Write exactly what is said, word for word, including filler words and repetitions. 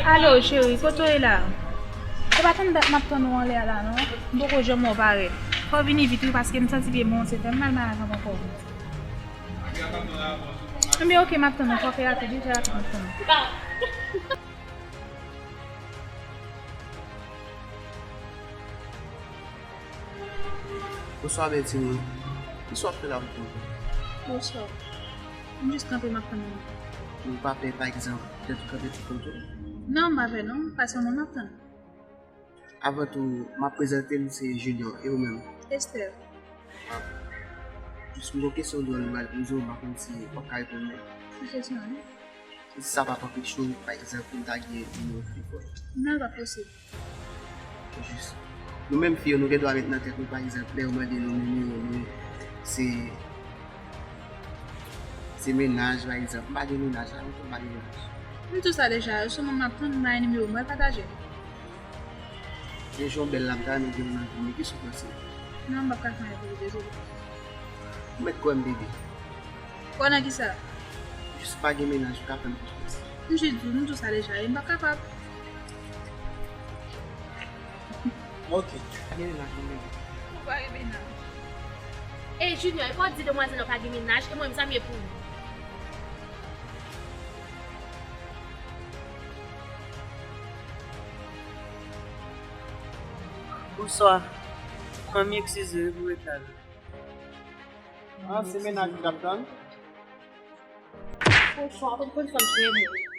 Alo, cheri, kote w ye la? Se pa tann dat m ap tann ou anlè a la, non. M poko janm wè w parèt. Fò w vini vit, wi, paske m santi pye mwen se fè m mal, malad ankò. Ebyen, oke, m ap tann ou. Fò fè rapid, wi, fè rapid, m ap tann ou. Bonswa, bèl timoun. Kisa w ap fè la pou kont ou? Bonswa. M jis kanpe, m ap tann ou. Ou pa pè, pa egzanp, petèt ou kanpe pou kont ou? Non, m pa pè non, paske mwen m ap tann. Avan tou, m ap prezante m, se Junior, e ou menm? Esther. Jis m gon kesyon dwòl m pral poze w, m pa konn si w ap ka reponn mwen. Ki kesyon an? Si sa p ap anpeche w, pa egzanp, pou m ta gen nimewo telefòn? Non, l pa posib. Jis. Nou menm fi yo, nou gen dwa met nan tèt nou, pa egzanp, lè yo mande nou nimewo nou, se, se mennaj, pa egzanp. M pa gen mennaj, la lontan m pa gen mennaj. M di w sa deja, sou moun m ap tann, m ba nimewo m, mwen pataje. Gen jan w bèl la, m ta renmen gen yon nan vi m, men kisa w panse? Non, m p ap ka fè anyen pou ou, dezole. Ou mèt kwè m, bebe. Kwè nan kisa? Jis pa gen mennaj, ou ka fè m konfyans. M jis di w, m di w sa deja, e m p ap kapab. Ok, pa gen mennaj, non, bebe. Ou pa gen mennaj. Ey, Junior, e pa w di demwazèl la pa gen mennaj, e mwen menm sa m ye pou ou? Bonswa. Fanmi, eskize wi pou reta la. Ah, se mennaj ou t ap tann? Bonswa, ou konn fanm ki renmen w.